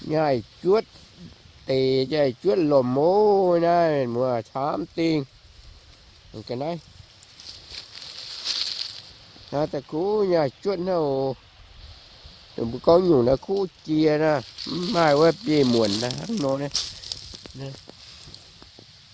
Nyaaic juotv deix, nyaaic juotv lomc ov, naaiv muoz camv dingh. Ga'naaiv naaiv daaih kuv nyaaic juotv hnangv oc. Ninh mbuo gorngv nyungc naaiv kuv jiex naaiv, mv maaih wuov biei muonc naaiv hnangv nor.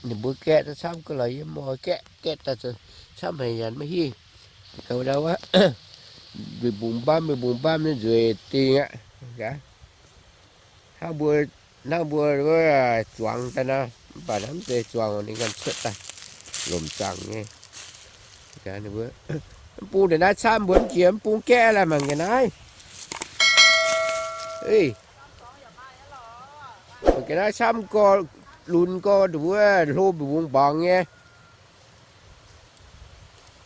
Ninh mbuo gaeqv daaih camv ga'lorqc, yie mv oix gaeqv, gaeqv daaih camv haic nyanc maiv hingh. Ga'naaiv wuov, mbu'mbamv mbu'mbamv nyei nzueic dingh aqv. Hnangv mbuo, hnangv mbuo wuov zuangx daaih nor, mv baac hnamv deix zuangx ninh ganh cuotv daaih lomc zaangc nyei. Mv bung ndongc naaiv camv mbuo mv jiex, mv bung gaeqv laaih mangc ga'naaiv. Mangc ga'naaiv camv gorx, lunx gorx, nduov wuov hlo mbu'mbungx nyei.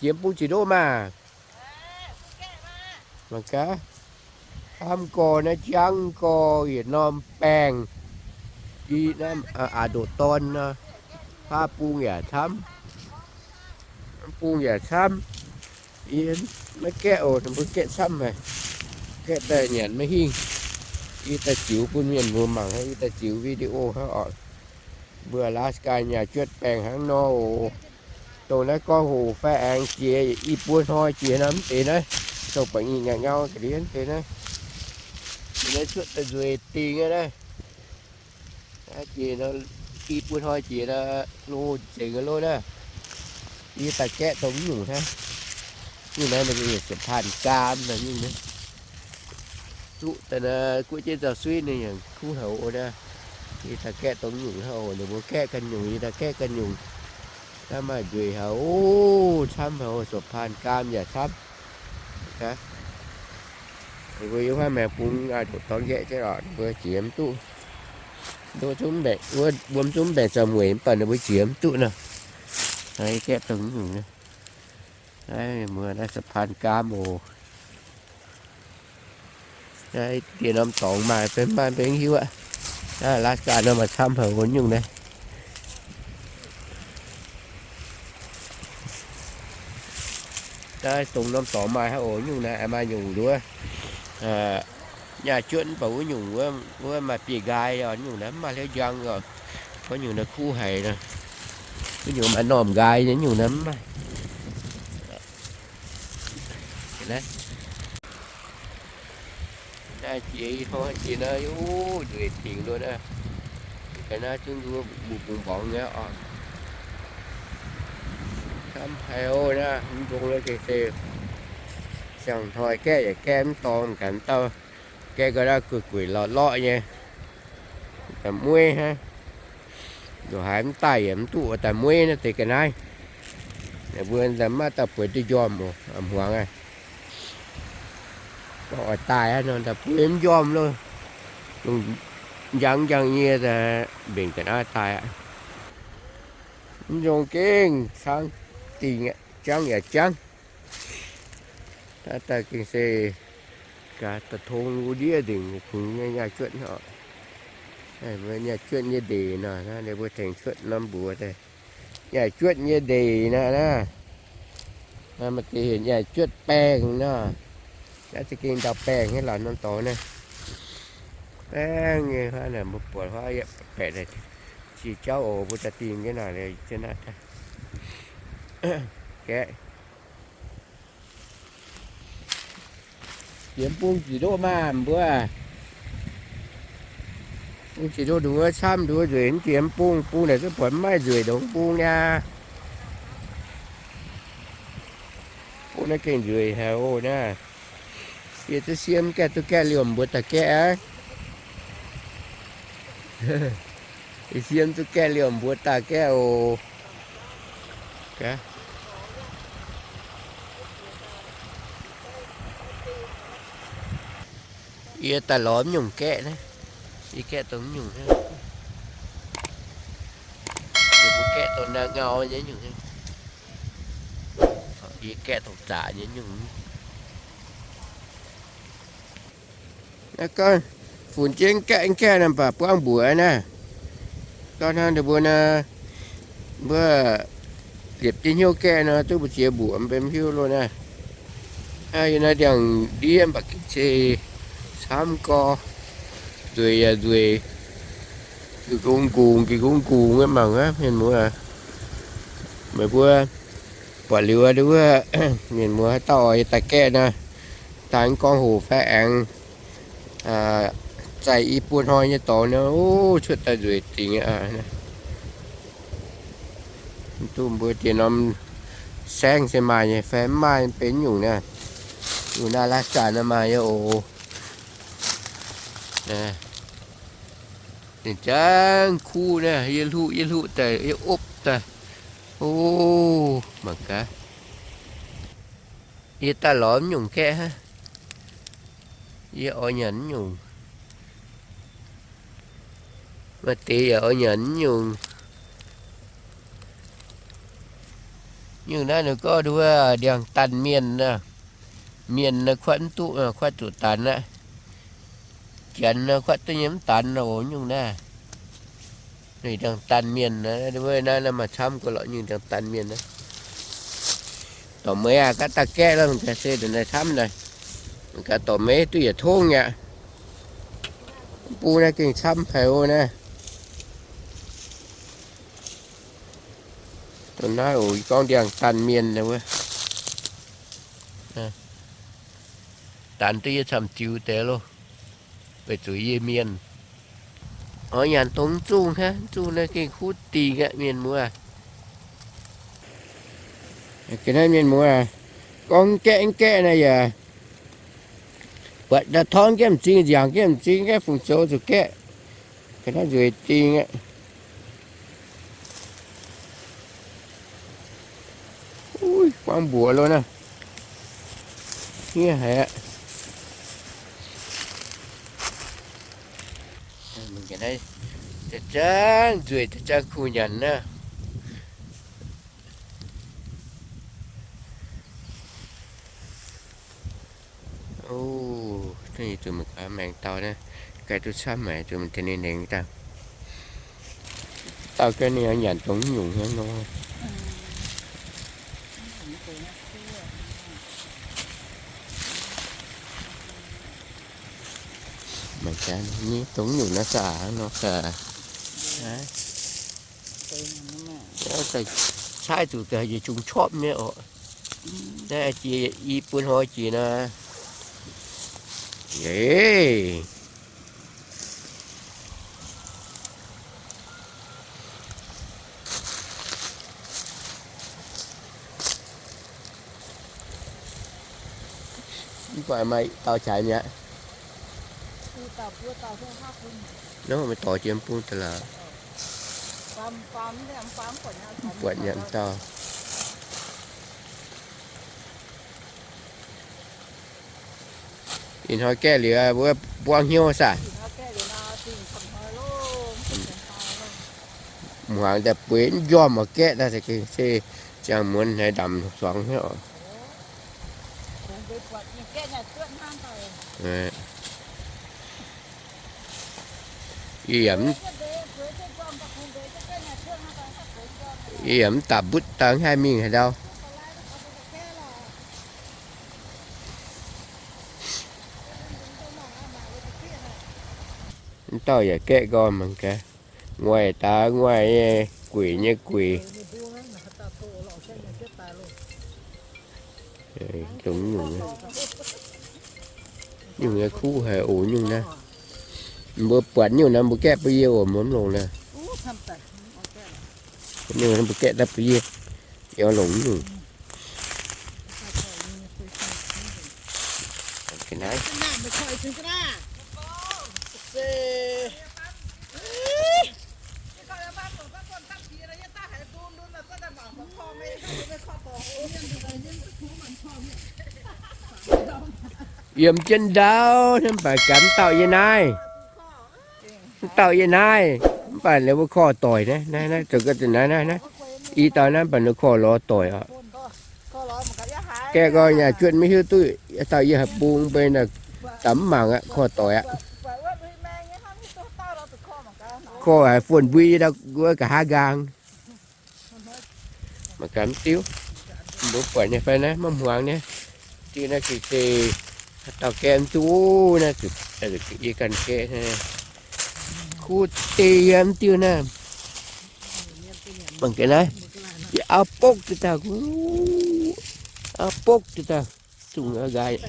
Jiex mv bung jiex ndoqv maah. Mangc gaax, camv gorx naaiv, jangv gorx yietc norm baengh. Ih, naaiv aac ndoqc dorn nor, faav bung yaac camv, bung yaac camv. Yie maiv gaeqv oc, ninh mbuo gaeqv camv haic. Gaeqv daaih nyanc maiv hingh. Yie daaih ziux bun mienh muoz mangc hnangv, yie daaih ziux video hnangv oc. Mbuo Alaska nyaah juotv baengh hnangv nor oc. Dongh naaiv gorngv hoc fai aengx jiex i buo hnoi jiex nor mv deix naaiv, dongh ba'nyic nyei ngau ga'ndiev mv deix naaiv. Naaiv cuotv daaih nzueic dingh aqv naaiv. Jiex nor, i buo hnoi jiex nor, hlo nzengc lo naaiv. Yie daaih gaeqv dongh mv nyungc hnangv. Nyungc naaiv ninh mbuo yietc สะพานข้าม naaiv nyungc naaiv. Zuqv daaih naaiv guoqv jienv nzauh suiv ninh yaac kuv haic oc naaiv. Yie daaih gaeqv dongh mv nyungc hnangv oc, ninh mbuo gaeqv ganh nyungc, yie daaih gaeqv ganh nyungc. Naaiv maaih nzueic haic oc, camv haic oc, สะพานข้าม yaac camv. Mbuo yiem wuov maengx bung aa, ndoqc dorngx njaeqv jienv oc, mbuo jiex mv duqv. Ndoqv zungv mbaengc, wuov mbuo zungv mbaengc zaux mueic mv baac ninh mbuo jiex mv duqv nor. Naaiv gaeqv dongh nyungc naaiv. Naaiv muoz naaiv สะพานข้าม oc. Naaiv diex norm dorngx maaih, benx maaih mbenc hiuv aqv. Naaiv Alaska nor maaih camv haic oc nyungc naaiv. Naaiv dongh norm dorngx maaih hnangv oc nyungc naaiv, maaih nyungc nduov nyaah juotv mv baac wuov nyungc wuov maaih biei nqaai oc, nyungc naaiv mv maaih hliouv njang oc. Gorngv nyungc naaiv kuv haic nor, wuov nyungc maaih normh nqaai nyei, nyungc naaiv mv maaih. Naaiv jiex i hnoi jiex naaiv, o, nzueic dingc lo naaiv. Ga'naaiv zungv mbuo mbu'mbungx nyei oc. Camv haic oc naaiv, mv nzong lo gengh se siang-hnoi gaeqv yaac gaeqv mv dorngx gaax dauh. Gaeqv ga'naaiv gueic gueic lorqc lorqc nyei. Daaih mueiv hnangv. Nduqc haaix mv daaih yaac mv duqv daaih mueiv naaiv deix ga'naaiv. Mbuo maiv daaih bueix duqv njormh oc, hmuangx aqv. Oix daaih aqv nor, daaih bueix mv njormh loh. Lungh njang njang nyei, mbenc ga'naaiv daaih aqv. Mv nzong gengh caangv dingc aqv, jangv yaac jangv. Naaiv daaih gengh se gaax da'tong wuov ndiev nzengc, kungx nyei nyaah juotv nor. Nyaah juotv nyei ndeic nor, ninh mbuo tengx cuotv norm mbuox daaih. Nyaah juotv nyei ndeic nor naaiv. Naaiv maaih deix heuc nyaah juotv baengh nor. Naaiv za'gengh ndau baengh nyei lorqc norm dorngx naaiv. Baengh nyei huaav naaic, mbuo buatc huaav yaac baeqc qiex jauv oc, mbuo daaih dingh jienv naaic liuz jienv naaiv daaih. Gaeqv. Jiex bung jiex ndoqv maah mbuo. Bung jiex ndoqv nduov camv nduov nzueic, jiex bung, bung naaic zungv buatc mv maaih nzueic ndongc bung niaa. Bung naaiv gengh nzueic haic oc naaiv. Yie duqv siev gaeqv, duqv gaeqv liouh mbuo daaih gaeqv aqv. Yie siev duqv gaeqv liouh mbuo daaih gaeqv oc. Yie daaih lorz mv nyungc gaeqv naaiv. Yie gaeqv dongh mv nyungc hnangv. Yie mbuo gaeqv dongh naaiv ngau nyei nyungc hnangv. Yie gaeqv dongh zaqc nyei nyungc. Naaiv gorngv funx jienv gaeqv gaeqv nor mv baac buangv mbuoqc naaiv. Gorngv hnangv ninh mbuo naaiv, mbuo liepc jienv hnyouv gaeqv nor duqv mbu'ziex mbuoqc mv benx hiuv loh naaiv. Yie naaiv ndiangx-ndiev mv baac gengh ceix camv gorx. Nzueic yaac nzueic, ga'nqungx nqungx, ga'nqungx nqungx wuov mangc aqv, mienh muoz. Meih mbuo buatc liuz wuov, mienh muoz haaix dauh oix daaih gaeqv nor, daaih gorngv hoc fai aengx zaih i buo hnoi nyei dorngx nor, o, cuotv daaih nzueic dingc aqv. Duqv mbuo diex norm saengv se maaih nyei fai mv maaih benx nyungc naaiv. Wuov naaiv Alaska naaiv maaih nyei oc. Ninh jangv kuv naaiv, yie hluqv yie hluqv daaih yie opv daaih. O, mangc gaax. Yie daaih lorz mv nyungc gaeqv hnangv. Yie oix nyanc mv nyungc. Maaih deix yaac oix nyanc mv nyungc. Nyungc naaiv ninh gorngv nduov ndiangx-daanh mienh nor. Mienh nor kuatv mv duqv, kuatv zuqc daanx aqv. Janx nor kuatv duqv nyei mv daanx nor oc nyungc naaiv. Ninh ndiangx-daanh mienh, wuov naaiv maaih camv gauh lorqc nyungc ndiangx-daanh mienh naaiv. Dorc meix aac, gaav daaih gaeqv lorqc, mangc gaax se da'naaiv camv naaic. Mangc gaax dorc meix duqv yietc tongv aqv. Mv bung naaiv gengh camv haic oc naaiv. Dongh naaiv oc, gorngv ndiangx-daanh mienh wuov. Daanx duqv yie camv-ziux deix loh. Weic zuqc yie mienh oix nyanc dongh zungh hnangv, zungh naaiv gengh kuv dingc aqv mienh muoz. Ga'naaiv mienh muoz, gorngv gaeqv gaeqv naaiv yaac buatc daaih torngv jienv m'zing, nziaauc jienv m'zing, gaeqv fungc zoux zuqc gaeqv. Ga'naaiv nzueic dingc aqv. Uix, buangv mbuoqc lo naaiv. Hniev haic aqv. Jangv nzueic, jangv kuh nyanc naaiv. O, zuqc maengx dau naaiv, ga'naaiv duqv camv haic, zuqc ninh nengx daaih. Dauh ga'naaiv ninh nyanc dongh nyungc hnangv nor. Mangc gaax, nyei dongh nyungc naaiv zaqc hnangv nor gaax. Caaiv zuqc yietc zungv corpv nyei oc. Naaiv jiex i buo hnoi jiex nor. Eix. Mv baac maaih dauh jaaix mi'aqv. Nov, meih dorh jiex mv bung daaih lorqc. Mv buatc nyanc dauh. Ih hnoi gaeqv liuz wuov mbuangv hnyouv saah? Muangx daaih bueix mv njormh oc, gaeqv daaih se ziangh muonz haiz ndamc suangx hnyouv oc. Yie yaac mv, yie yaac mv daaih mbutv daaih haih mingh haaix ndau. Mv dauh yaac gaeqv nqoi mangc gaax. Nguaih daaih nguaih nyei, gueic nyei gueic. Dongh nyungc, nyungc nyei kuv haic oc nyungc naaiv. Mbuo buatc nyungc naaiv mbuo gaeqv bun yie oc, mbuo mv longc naaiv. Nyungc naaiv mbuo gaeqv daaih bun yie, yie longc nyungc. Yiem jienv ndau hnangv, mv baac gaax mv dauh yie naaiv. Mv dauh yie naaiv, mv baac ninh mbuo korv doic naaiv, naaiv, naaiv, zoux ga'naaiv naaiv, naaiv, i dauh naaiv, mv baac ninh korv lorz doic oc. Gaeqv nqoi yaac cuotv maiv hiuv duqv, dauh yie haaix bung mbeix naaic, daaih mv mangc aqv, korv doic aqv. Korv haic, fuon mbui ndau wuov nqa'haav nqaang. Mangc gaax mv diuv, mbuo buatc nyei fai naaiv maiv hmuangx nyei. Diuv naaiv gengh se dauh gaeqv mv duqv naaiv, zuqc yie ganh gaeqv naaiv. Kuv deix yiem diuh naaiv. Mangc gaax naaiv. Yie auv bokv duqv daaih. Auv bokv duqv daaih. Zungh nqaaix.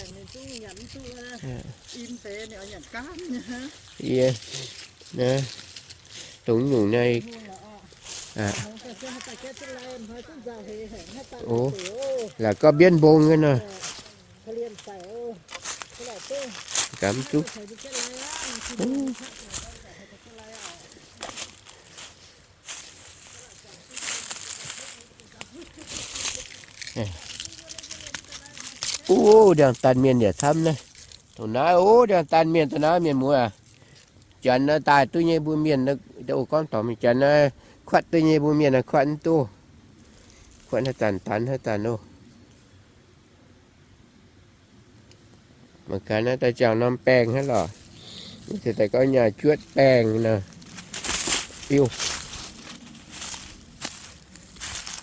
Yie, naaiv, dongh nyungc naaiv. O, laaix gorngv mbienv mbong nyei nor. Gamh duqv. O, ndiangx-daanh mienh yaac camv naaiv. Dongh naaiv, o, ndiangx-daanh mienh dongh naaiv mienh muoz. Janx naaiv daaih duqv nyei mbuo mienh, o, gorngv dorngc mingh janx naaiv kuatv duqv nyei mbuo mienh naaiv kuatv mv duqv. Kuatv haaix zanc daanx haaix zanc loh. Mangc gaax naaiv daaih ziangh norm baengh hnangv lorqc. Mv zeiz daaih gorngv nyaah-juotv baengh nor. Iu,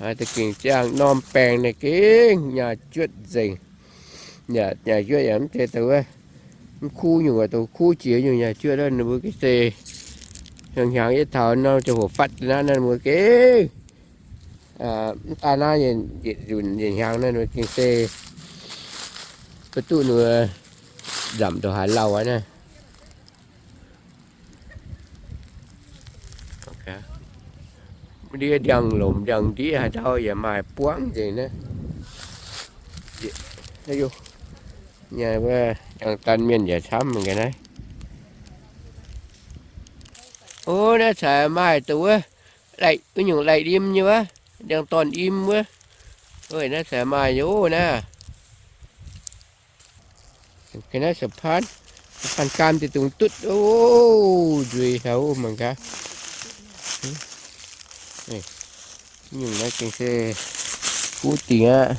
haaix daaih gengh ziangh norm baengh naaiv gengh nyaah-juotv nzengc. Nyaah, nyaah-juotv yaac mv zeiz daaih wuov, mv kuv nyungc, dongh kuv jiex nyungc nyaah-juotv wuov, ninh mbuo gengh se hnyangx-hnyangx yietv taux norm ziangh hoc fatv naaiv, ninh mbuo gengh mv daaih naaiv yietc nzunc yietc hnyangx naaiv, ninh mbuo gengh se mv duqv ninh mbuo nzamc ndongc haaix lauh aqv naaiv. Ndiev ndiangx-lomc ndiangx-ndiev haaix ndau yaac maaih buangv nzengc naaiv. Nyei wuov, ndiangx-daanh mienh yaac camv mingh ga'naaiv. O, naaiv caux maaih dongh wuov, laih, wuov nyungc laih im nyei wuov, ndiangx-dorn im wuov. Naaiv caux maaih nyei o naaiv. Ga'naaiv สะพาน, สะพานข้าม deic-bung dutv o, nzueic haic o mangc gaax. Nyungc naaiv gengh se kuv dingc aqv.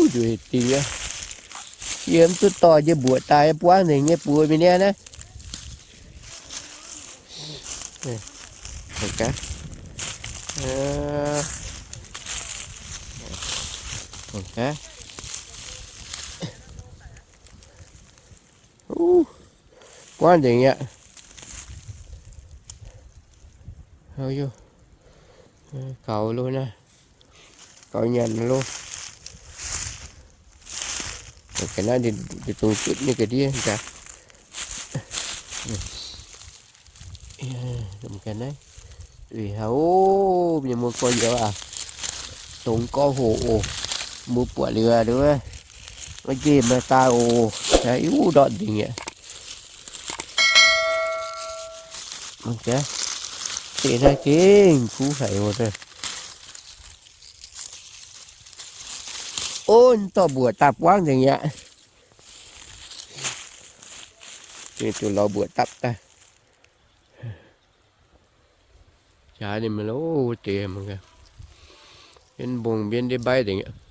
Nzueic dingc aqv. Yie mv duqv dorh nyei mbuoqc daaih buangv nzengc nyei buoz mingh niaa naaiv. Buangv nzengc aqv. Gaux loh naaiv. Gaux nyanc loh. Ga'naaiv deic-bung dutv nyei ga'ndiev gaax. Nzueic haic o, mienh muoz gorx-youz aac, dongz gorngv hoc oc. Mbuo buatc liuz wuov, maiv nqemh daaih oc. Iu ndortv nzengc aqv. Deix naaiv gengh kuv haic oc. O, dorh mbuoqc daaih buangv nzengc aqv. Gengh duqv lorz mbuoqc dapv daaih. Jaax ninh maiv lo wuov deix mangc gaax. Mbienv mbong mbienv ndiev mbaiv nzengc aqv.